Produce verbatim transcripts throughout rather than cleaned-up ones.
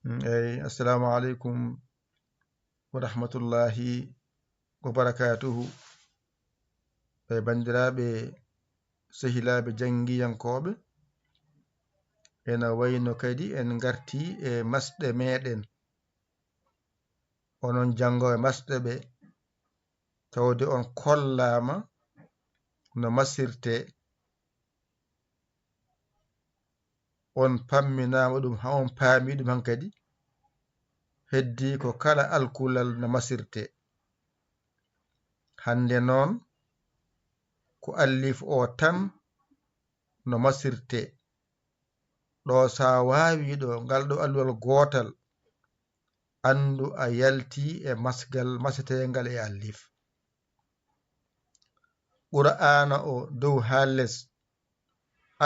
Mm, eyi, assalamu aleykum wa rahmatullahi wa barakatuhu. E banndiraaɓe, sehilaaɓe janngiyankooɓe, ena wayno kadi en ngartii e masɗe meeɗen. Onon janngooɓe masɗe ɓe, tawde on kollaama no masirtee, on pamminaama ɗum, haa on paami ɗum hankadi, heddii ko kala alkulal no masirtee. Hannde noon, ko allif o tan no masirtee. Ɗo so a waawii ɗo, ngal ɗo alluwal gootal, anndu a yaltii e masgal maseteengal e allif. Qur'aana o dow haa les,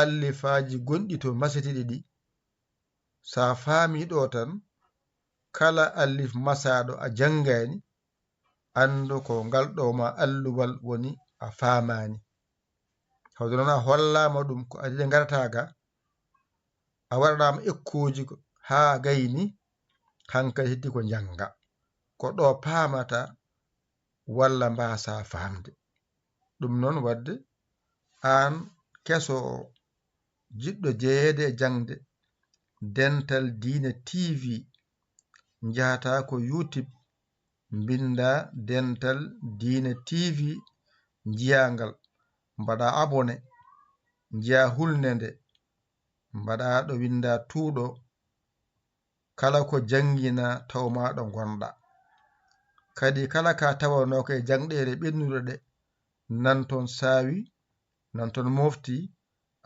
allifaaji gonɗi to masetiiɗi ɗi, so a faamii ɗo tan, kala allif masaaɗo a janngaani, anndu ko ngal ɗo ma alluwal woni a faamaani. Tawde noon a hollaama ɗum ko adii ɗe ngarata ga, a waɗanaama ekkuuji ko haa gayni, hankadi heddi ko njannga. Ko ɗo paamata walla mbaasa faamde. Ɗum noon waɗde aan keso o, jiɗɗo jeyeede e jaŋde, Dental Diine T V, njahata ko YouTube, mbinnda Dental Diine T V, njiyaa ngal, mbaɗa abonné, njiyaa hulnde nde, mbaɗa ɗo winnda tuuɗo, kala ko janngina taw ma ɗo ngonɗa. Kadi kala ka tawanoo ko e jaŋɗeele ɓennuɗe ɗe, nan toon saawi, nan toon mofti,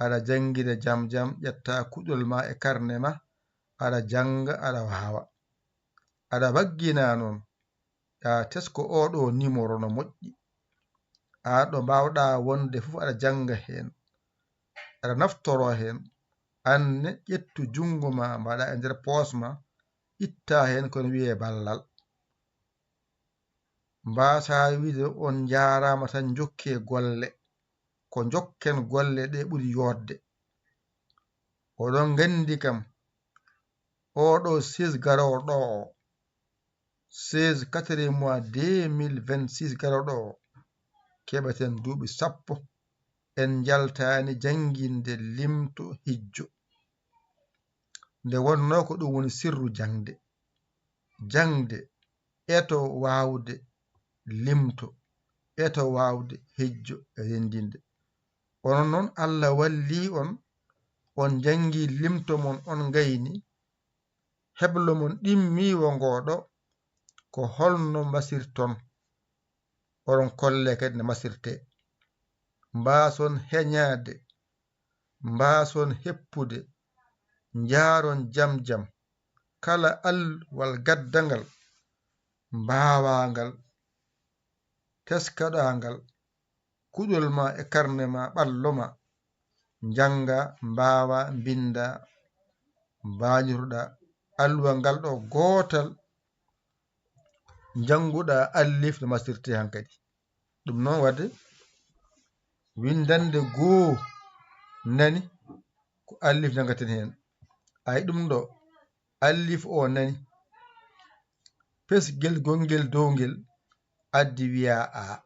aɗa janngina jam jam, ƴetta kuɗol ma e karne ma, aɗa jannga, aɗa waawa. Aɗa waggina noon, a tesko oo ɗo nimoro no moƴƴi. Aan ɗo mbaawɗa wonde fof aɗa jannga heen, aɗa naftoro heen. Aan ne ƴettu junngo ma, mbaɗa e nder poos ma, itta heen ko ene wiyee ballal. Mbaasa wiide on njaaraama tan njokkee golle. Ko njokken golle ɗe ɓuri yooɗde. Oɗon nganndi kam, oo ɗo seize garoowo ɗo o, seize quatrième mois deux mille vingt-six garooɗo o, keɓeten duuɓi sappo, en njaltaani jannginde limto hijjo. Nde wonnoo ko ɗum woni sirru jaŋde. Jaŋde, eto waawde limto, eto waawde hijjo e renndinde. Onon noon, Allah wallii on, on njanngii limto mon, on ngayni, heblo mon ɗimmiiwo ngoo ɗo, ko holno mbasirton? Oɗon kollee kadi no masirtee. Mbaason heñaade, mbaason heppude, njaaron jam jam. Kala alluwal gaddangal, mbaawaangal, teskaɗaangal, kuɗol ma e karne ma, ɓallo ma, njannga, mbaawa, mbinnda, mbaañotoɗa alluwal ngal ɗo gootal, njannguɗa allif no masirtee hankadi. Ɗum noon waɗde winndannde goo nani ko allif njanngaten heen. Ay ɗum ɗo, allif o nani, pesgel gongel dow ngel addi wiyaa a.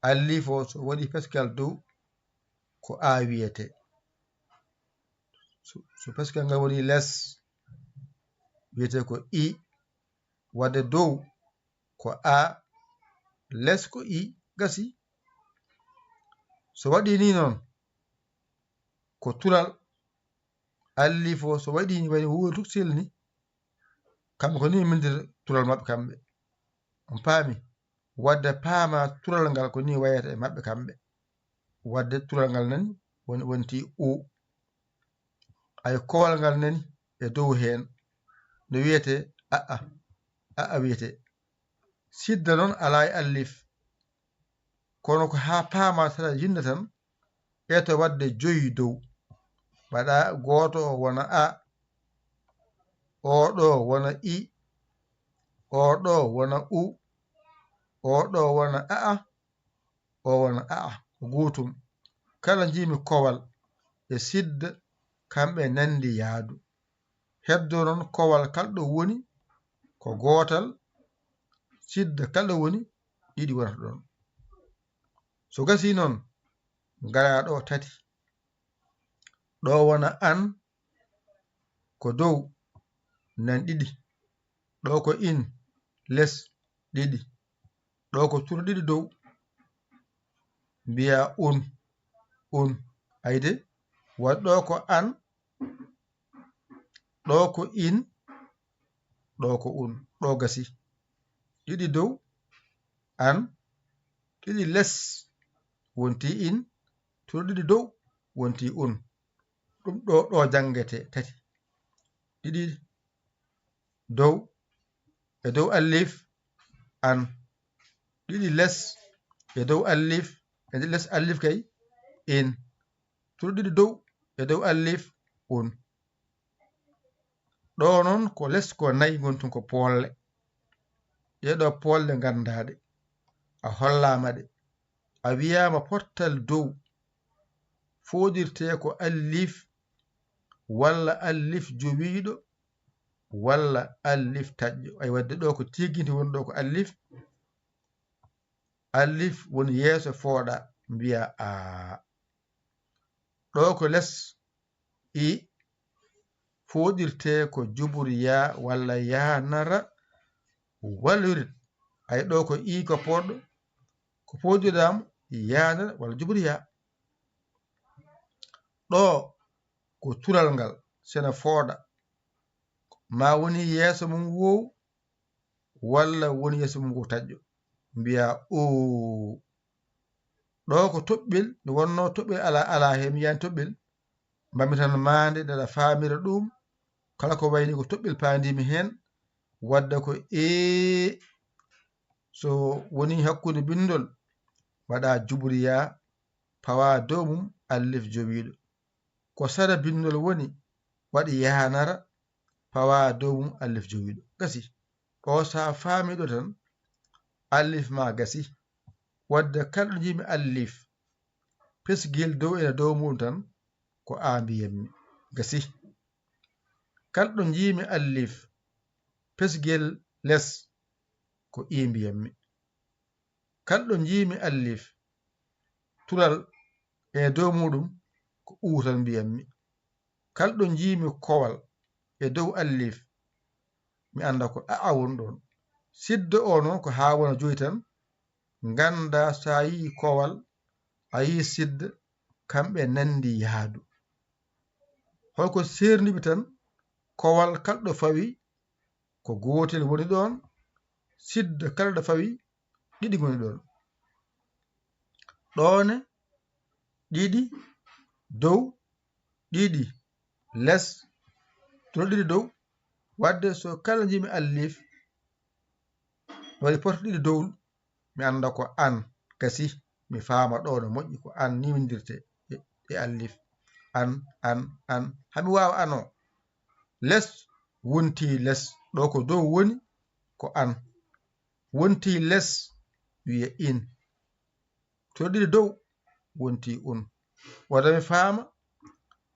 Allif o so waɗi pesgal dow, ko a wiyetee. So, so pesgal ngal woni les, wiyetee ko i, waɗde dow ko a, les ko i, gasi. So waɗi ni noon, ko tulal, allif o so waɗi ni, wayno wuuri tuksil ni, kamɓe ko ni winndiri tulal maɓɓe kamɓe. On paami? Waɗde paama tulal ngal ko ni wayata e maɓɓe kamɓe. Waɗde tulal ngal nani woni, wonti u. Ay kowal ngal nani e dow heen no wiyetee a'a, a'a wiyetee. Sidda noon alaa e allif. Kono ko haa paama sara jinna tan, eto waɗde joyi dow. Mbaɗa gooto o wona a, oo ɗo wona i, oo ɗo wona u, oo ɗo wona a'a, oo wona a'a, ko gootum. Kala njiimi kowal e sidda, kamɓe nanndi yaadu. Heddo noon kowal kala ɗo woni ko gootal, sidda kala ɗo woni ɗiɗi wonata ɗoon. So gasii noon, ngaraa ɗo tati. Ɗo wona an ko dow nan ɗiɗi, ɗo ko in les ɗiɗi, ɗo ko turo ɗiɗi dow, mbiyaa un, un. Ayde, waɗ ɗo ko an, ɗo ko in, ɗo ko un, ɗo gasi. Ɗiɗi dow, an, ɗiɗi les, wonti in, turo ɗiɗi dow, wonti un. Ɗum ɗo, ɗo janngete tati. Ɗiɗi dow, e dow allif, an. Ɗiɗi les, e dow allif, e les allif kay, in. Turo ɗiɗi dow, e dow allif, un. Ɗo noon ko les ko nayi ngontum ko poolle. Ɗee ɗo poolle nganndaaɗe. A hollaama ɗe. A wiyaama pottal dow fooɗirtee ko allif walla allif jowiiɗo walla allif taƴƴo. Ay wadde ɗo ko tiiginte woni ɗo ko allif. Allif woni yeeso fooɗa mbiyaa a. Ɗo ko les i fooɗirtee ko jubur yaa walla yaanara walla yurit. Ay ɗo ko i ko poɗɗo, ko fooɗirdaamo yaanara walla jubur yaa. Ɗo ko tural ngal, sena fooɗa, ma woni yeeso mum woowu, walla woni yeeso mum ko taƴƴo, mbiyaa oo. Ɗo ko toɓɓel, nde wonnoo toɓɓel alaa, alaa heen, mi yiyaani toɓɓel, mbaɗmi tan maande, nde aɗa faamira ɗum, kala ko wayni ko toɓɓel paandiimi heen, wadda ko ee. So woni hakkunde binndol, mbaɗa jubur yaa, pawaa dow mum allif jowiiɗo. Ko sara binndol woni, waɗi yaanara, pawaa dow mum allif jowiiɗo. Gasi. Ɗo so a faamii ɗo tan, allif ma gasi. Wadde kala ɗo njiimi allif, pesgel dow ene dow mum tan, ko a mbiyammi. Gasi. Kala ɗo njiimi allif, pesgel les, ko i mbiyammi. Kala ɗo njiimi allif, tural e dow muɗum ko uu tan mbiyammi. Kala ɗo njiimi kowal e dow allif, mi annda ko a'a woni ɗoon. Sidda o noon ko haa wona joyi tan, ngannda so a yii kowal, a yii sidda, kamɓe nanndi yahdu. Holko seerndiɓe tan, kowal kala ɗo fawi, ko gootel woni ɗoon, sidda kala ɗo fawi, ɗiɗi ngoni ɗoon. Ɗoone, ɗiɗi, dow, ɗiɗi, les, turo ɗiɗi dow. Wadde so kala njiimi allif, waɗi porte ɗiɗi dow, mi annda ko an, gasi, mi faama ɗo no moƴƴi, ko an ni winndirtee e, e allif. An, an, an. Haa mi waawa an o. Les wonti les, ɗo ko dow woni, ko an. Wonti les, wiye in. To ɗiɗi dow, wonti un. Wada mi faama,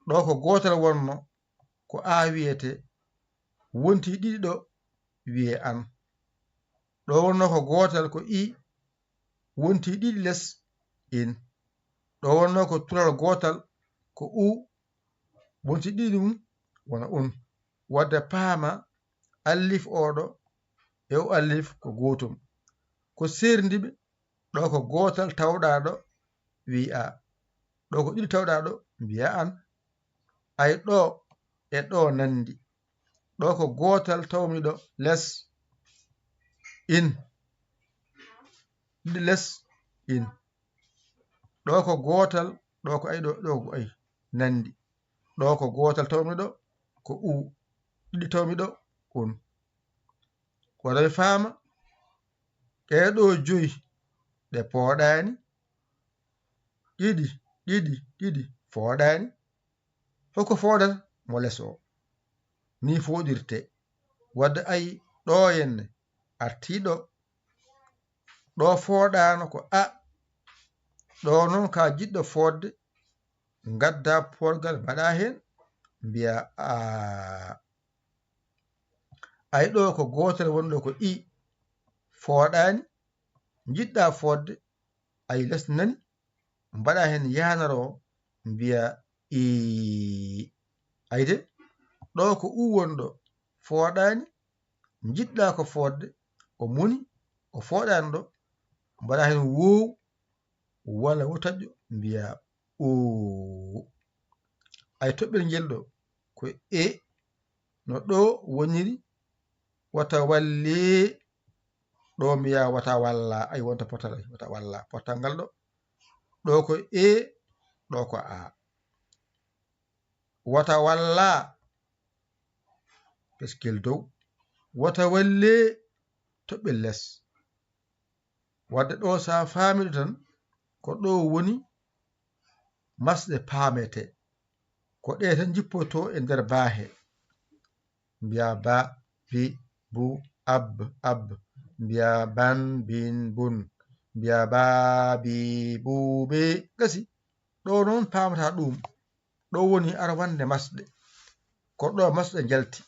ɗo ko gootal wonno, ko a wiyete. Wonti ɗiɗi ɗo, wiye an. Ɗo wonno ko gootal ko i, wonti ɗiɗi les, in. Ɗo wonno ko tural gootal ko u, wonti ɗiɗi mum wona un. Wadde paama allif oɗo e o allif ko gootum. Ko seerndiɓe, ɗo ko gootal tawɗaaɗo, wiya. Ɗo ko ɗiɗi tawɗaaɗo, mbiya an. Ay ɗo e ɗo nanndi. Ɗo ko gootal tawmiɗo les, in. Ɗiɗi les, in. Ɗo ko gootal, ɗo ko ay, ɗo, ɗo ko ay nanndi. Ɗo ko gootal tawmiɗo ko u. Ɗiɗi tawmiɗo un. Wada mi faama, ɗee ɗo joyi ɗe pooɗaani, ɗiɗi, ɗiɗi, ɗiɗi fooɗaani. Hoko fooɗata mo les o. Ni fooɗirte. Wadde ay ɗo henne artii ɗo. Ɗo fooɗaano ko a. Ɗo noon ka jiɗɗo fooɗde, ngadda poolgal mbaɗa heen, mbiya a. Ay ɗo ko gootel wonɗo ko i fooɗaani, njiɗɗa fooɗde, ay les nani, mbaɗa heen yaanaro, mbiya ii. Ayde, ɗo ko u wonɗo fooɗaani, njiɗɗa ko fooɗde, o moni, o fooɗaani ɗo, mbaɗa heen woow, walla wo taƴƴo, mbiya oo. Ay toɓɓel ngel ɗo, ko e, no ɗo woniri, wata wallee, ɗo mbiya wata walla, ay wonta potal, ay wata walla. Potal ngal ɗo, ɗo ko e, ɗo ko a. Wata walla, peskel dow. Wata wallee, toɓɓel les. Wadde ɗo sa faamiɗo tan, ko ɗo woni masɗe paametee. Ko ɗe tan njippoto e nder baahe. Mbiya ba, bi, bu, ab, ab. Mbiya ban, bin, bun. Mbiya ba, bi, bu, be. Gasi. Ɗo noon paamata ɗum. Ɗo woni arwande masɗe. Ko ɗo masɗe njalti.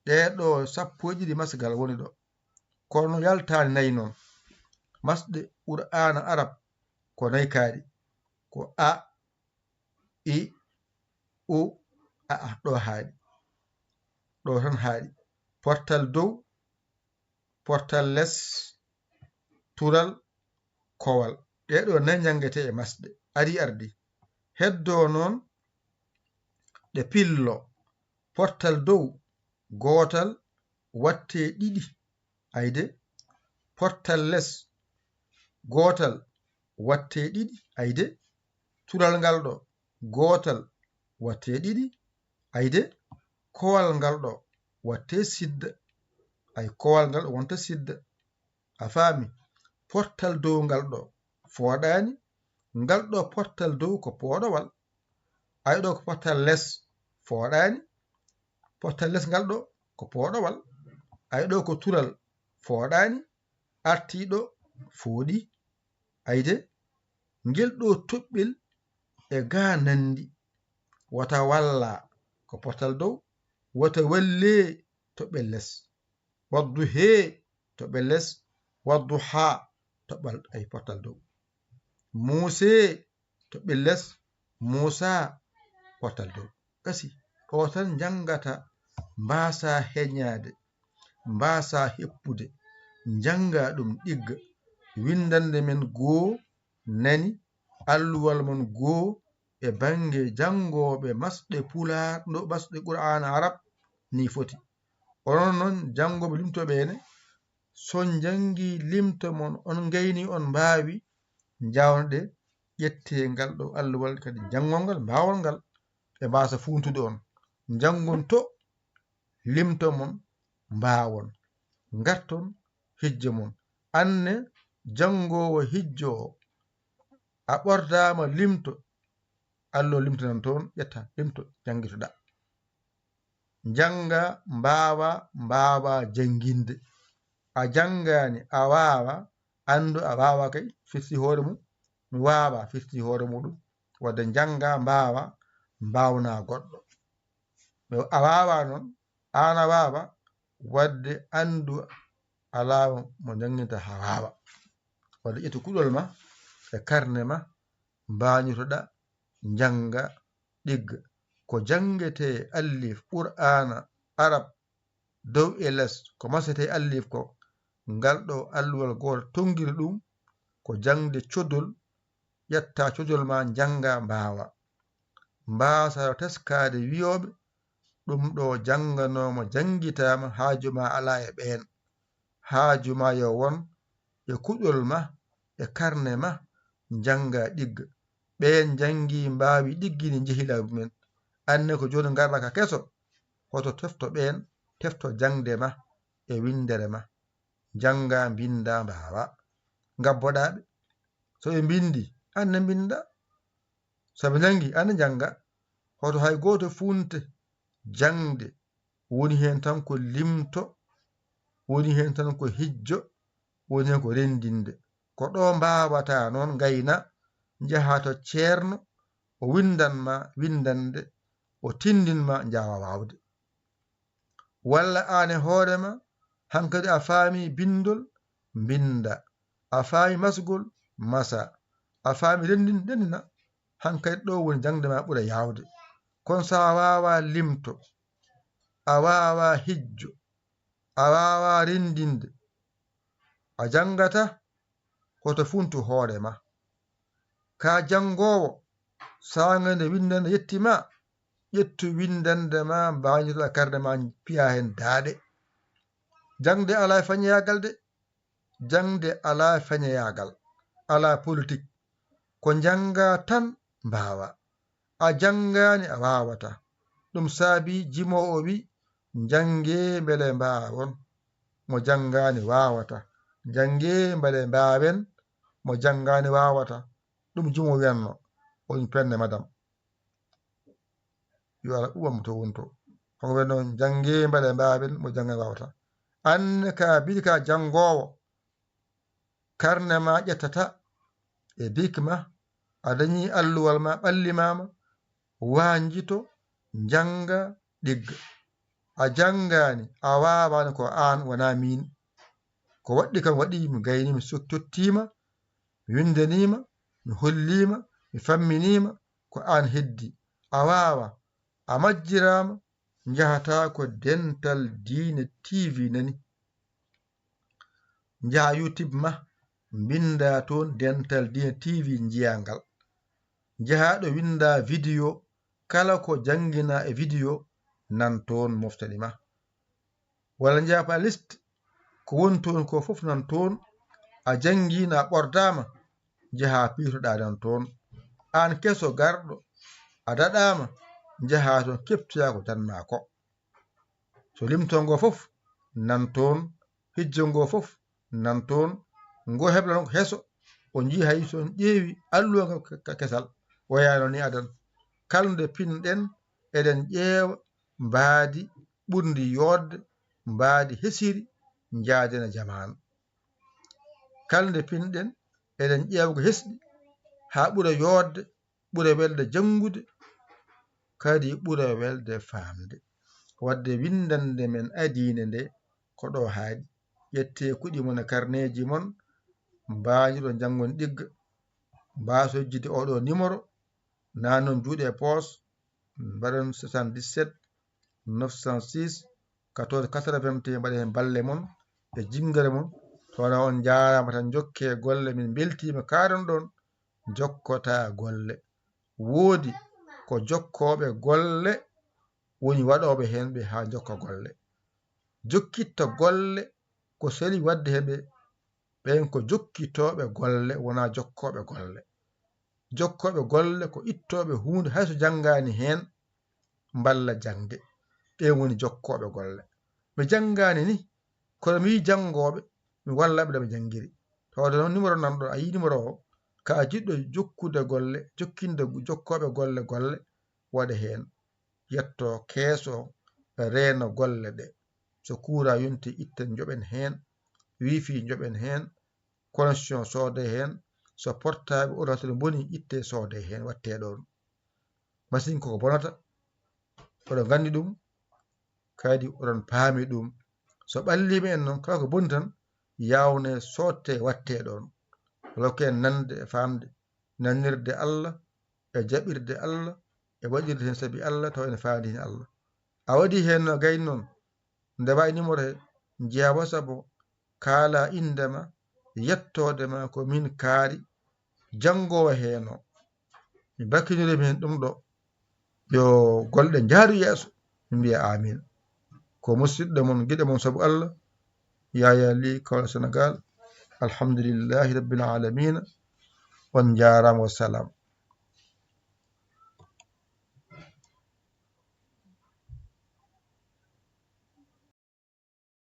Ɗee ɗo sappo e ɗiɗi masgal woni ɗo. Kono yaltaani nayi noon. Masɗe Qur'aana Arab ko nayi kaaɗi. Ko a, i, u, a, a, ɗo haaɗi. Ɗo tan haaɗi. Portal dow, portal les, tural, kowal. Ɗee ɗo nayi njanngetee e masɗe. Ari ardi. Heddoo noon ɗe pillo. Portal dow, gootal, wattee ɗiɗi. Ayde, portal les, gootal, wattee ɗiɗi. Ayde, tural ngal ɗo, gootal, wattee ɗiɗi. Ayde, kowal ngal ɗo, wattee sidda. Ay kowal ngal wonta sidda. A faami? Portal dow ngal ɗo fooɗaani, ngal ɗo portal dow ko pooɗowal. Ay ɗo ko portal les fooɗaani, portal les ngal ɗo ko pooɗowal. Ay ɗo ko tural fooɗaani, artii ɗo fooɗi. Ayde, ngel ɗo toɓɓel e ga nanndi. Wata walla ko portal dow, wata wallee toɓɓel les. Wadduhee toɓɓel les, wadduhaa toɓɓal ay portal dow. Muusee toɓɓel les, muusaa portal dow. Gasi, ɗo tan njanngata, mbaasa heñaade, mbaasa heppude, njannga ɗum ɗigga. Winndannde men goo nani, alluwal mon goo e bannge janngooɓe masɗe Pulaar, no masɗe Qur'aana Arab ni foti. Onon noon janngooɓe limto ɓeene, so on njanngii limto mon, on ngayni, on mbaawi, njaawnoɗe, ƴettee ngal ɗo alluwal kadi njanngol ngal, mbaawol ngal, ɓe mbaasa fuuntude on. Njanngon to limto mon, mbaawon. Ngarton hijjo mon. Anne janngoowo hijjo o, a ɓordaama limto, allo limto nan toon, ƴetta limto, janngitoɗaa. Njannga, mbaawa, mbaawa jannginde. A janngaani, a waawa, anndu a waawa kay, firti hoore mum. Mi waawa, firti hoore muɗum. Wadde njannga, mbaawa, mbaawnaa goɗɗo. A waawa noon, aan a waawa, wadde anndu alaa mo njannginta haa waawa. Wadde ƴettu kuɗol ma e karne ma, mbaañotoɗaa, njannga, ɗigga. Ko janngetee allif Qur'aana Arab dow e les, ko masetee allif ko, ngal ɗo alluwal gooto tonngiri ɗum, ko jaŋde codol, ƴetta codol ma, njannga, mbaawa. Mbaasa teskaade wiyooɓe, ɗum ɗo jannganooma, janngitaama, haaju ma alaa e ɓeen. Haaju ma yo won e kuɗol ma, e karne ma, njannga, ɗigga. Ɓeen njanngi, mbaawi, ɗiggini, njehi laabi mumen. Anne ko jooni ngarɗa ka keso, hoto tefto ɓeen, tefto jaŋde ma e winndere ma. Njannga, mbinnda, mbaawa. Ngabboɗaa ɓe. So ɓe mbinndi, anne mbinnda. So ɓe njanngi, anne njannga. Hoto hay gooto fuunte jaŋde. Woni heen tan ko limto, woni heen tan ko hijjo, woni heen ko renndinde. Ko ɗo mbaawataa noon ngayna, njahaa to ceerno, o winndan ma winndannde, o tinndin ma njaawa waawde. Walla aan e hoore ma, hankadi a faami binndol, mbinnda. A faami masgol, masa. A faami renndin, renndina. Hankadi ɗo woni jaŋde ma ɓura yaawde. Kono so a waawaa limto, a waawaa hijjo, a waawaa renndinde, a janngata, hoto funtu hoore ma. Ka janngoowo, saanga nde winndannde yetti ma, ƴettu winndannde ma, mbañotoɗa karne ma, piya heen daaɗe. Jaŋde alaa e fañoyaagal de. Jaŋde alaa e fañoyaagal, alaa politik. Ko njannga tan mbaawa. A janngaani a waawata. Ɗum saabi jimoowo wi, "Njanngee mbele mbaawon." Mo janngaani waawata. "Njanngee mbele mbaawen." Mo janngaani waawata. Ɗum jimo wiyanno. On penne madam. Yo Allah ɓuɓɓam to wonto. Kanko ɓe noon, "Njanngee mbele mbaawen." Mo janngaani waawata. Aan ka biri ka janngoowo. Karne ma ƴettata e bik ma. A dañi alluwal ma, ɓallimaama. Waanjito, njannga, ɗigga. A janngaani, a waawaani, ko aan, wonaa miin. Ko waɗɗi kam waɗi, mi gayni, mi sok-, tottiima, mi winndaniima, mi holliima, mi famminiima, ko aan heddi. A waawa, a majjiraama, njahataa ko Dental Diine T V nani. Njaha YouTube ma, mbinnda toon Dental Diine T V, njiyaa ngal. Njaha ɗo winnda vidéo, kala ko jannginaa e vidéo nan toon moftani ma. Walla njaha playlist, ko woni toon ko fof nan toon, a janngiino, a ɓordaama, njaha piitoɗaa nan toon. Aan keso garɗo, a daɗaama, njaha toon keɓtoyaa ko janmaa ko. So limto ngo fof nan toon, hijjo ngo fof nan toon, ngo hebla non ko heso, o njii hay so on ƴeewi alluwa nga ka-, ka-, kesal, o yaano ni adan. Kala nde pinɗen, eɗen ƴeewa mbaadi ɓurndi yooɗde, mbaadi hesiri, njaaden e jamaanu. Kala nde pinɗen, eɗen ƴeewa ko hesɗi, haa ɓura yooɗde, ɓura welde janngude, kadi ɓura welde faamde. Wadde winndannde men adiine nde ko ɗo haaɗi. Ƴettee kuɗi mon e karneeji mon, mbaajoɗon janngon ɗigga, mbaasojjide oɗo numéro, nanon juuɗe e poos, mbaɗon soixante-dix-sept neuf cent six quatorze quatre-vingt-un, mbaɗe heen balle mon e jinngere mon. Tawa on njaaraama tan, njokkee golle, min mbeltiima kaaɗon ɗoon, njokkotaa golle. Woodi ko jokkooɓe golle woni waɗooɓe heen ɓe haa njokka golle. Jokkitta golle ko seli waɗde heen ɓe, ɓeen ko jokkitooɓe golle, wonaa jokkooɓe golle. Jokkooɓe golle ko ittooɓe huunde hay so janngaani heen, mballa jaŋde. Ɓeen woni jokkooɓe golle. Mi janngaani ni, kono mi yii janngooɓe, mi walla ɓe, nde ɓe janngiri. Tawde noon numéro nan ɗo, a yii numéro o, ka jiɗɗo jokkude golle, jokkinde jokkooɓe golle, golle, waɗa heen. Yetto keeso, reeno golle ɗe. So kuuraa yonti, itten njoɓen heen. Wifi njoɓen heen. Connexion soodee heen. So portable, ordinateur boni, ittee soodee heen, wattee ɗoon. Masiŋ koko bonata, oɗon nganndi ɗum, kadi oɗon paami ɗum. So ɓalliima en noon, kala ko boni tan, yaawnee, soottee, wattee ɗoon. Rokkee en nande e faamde, nannirde Allah, e jaɓirde Allah, e waɗirde heen sabi Allah, tawa ene faandi heen Allah. A waɗi heen no gayni noon, nde wayi numéro he, njiyaa WhatsApp o, kaala innde ma, yettoode ma, ko min kaari, janngoowo heen o. Mi bakkinori mi heen ɗum ɗo, yo golle njaaru yeeso, min mbiya amin. Ko musidɗo mon, giɗo mon sabu Allah, Yaya Ly, Kaolack, Sénégal. Alhamdulillahi Rabbil Alamina. On njaaraama, wassalam.